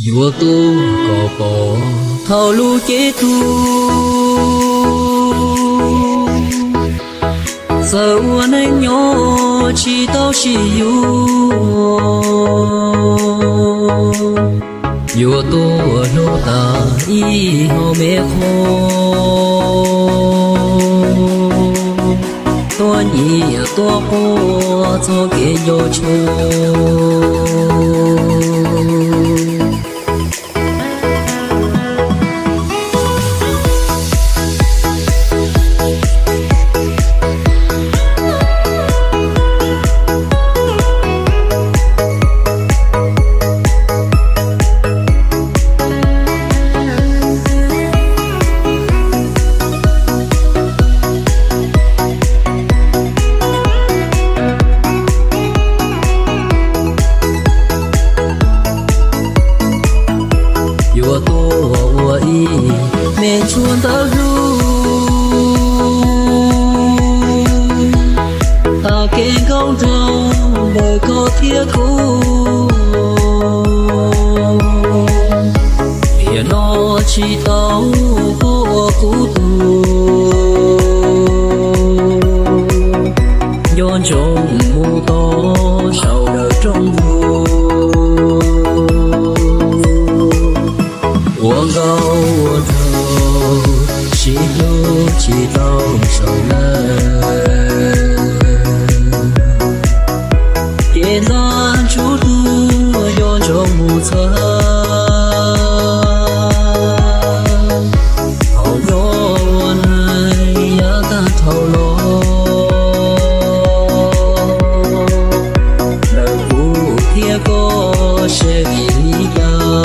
Yuav tuaj kom pom thaum lub cev tuag, txawm ua neej nyob tsis tau sib yuav. Yuav tuaj hlub tas ib hom me qhov, tuaj nyiam tuaj quaj txoj kev nco tshua. Yuav tuaj ua ib me ntsuag ntawv hlub, tag kev nkauj nraug ntawm koj thiab kuv. Tiam no tsis tau ua kuv tus, nco ntsoov mus tod saum lawm rooj ntug. Ua nkauj ua nraug sib hlub tsis tau saum lawm, ces nta ntsuj tus nco ntsoov mus txog. Thaum nyob ua neej yav tag dhau los, ntawm kuv thiab koj se vim li cas,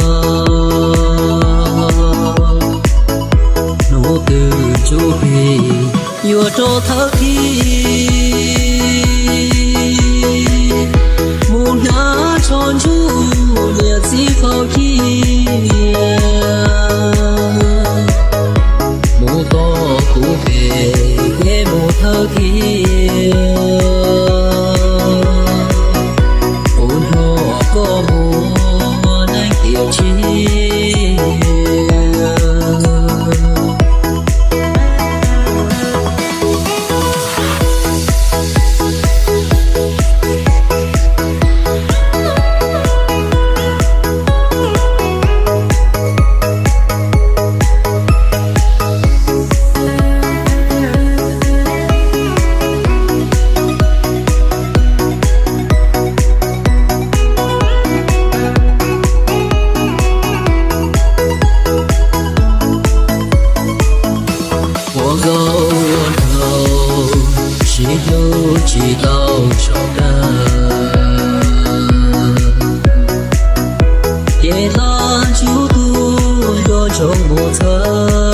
hnub twg ntsuj plig yuav rov thawj thib. Mus hnav tsho ntsuj niam txiv faus cia, mus tos kuv pem kev mus thawj thib. Kuv nrog koj mus neej tiam sis ua nkauj ua nraug sib hlub tsis tau saum lawm, ces nta ntsuj tus nco ntsoov mus txog.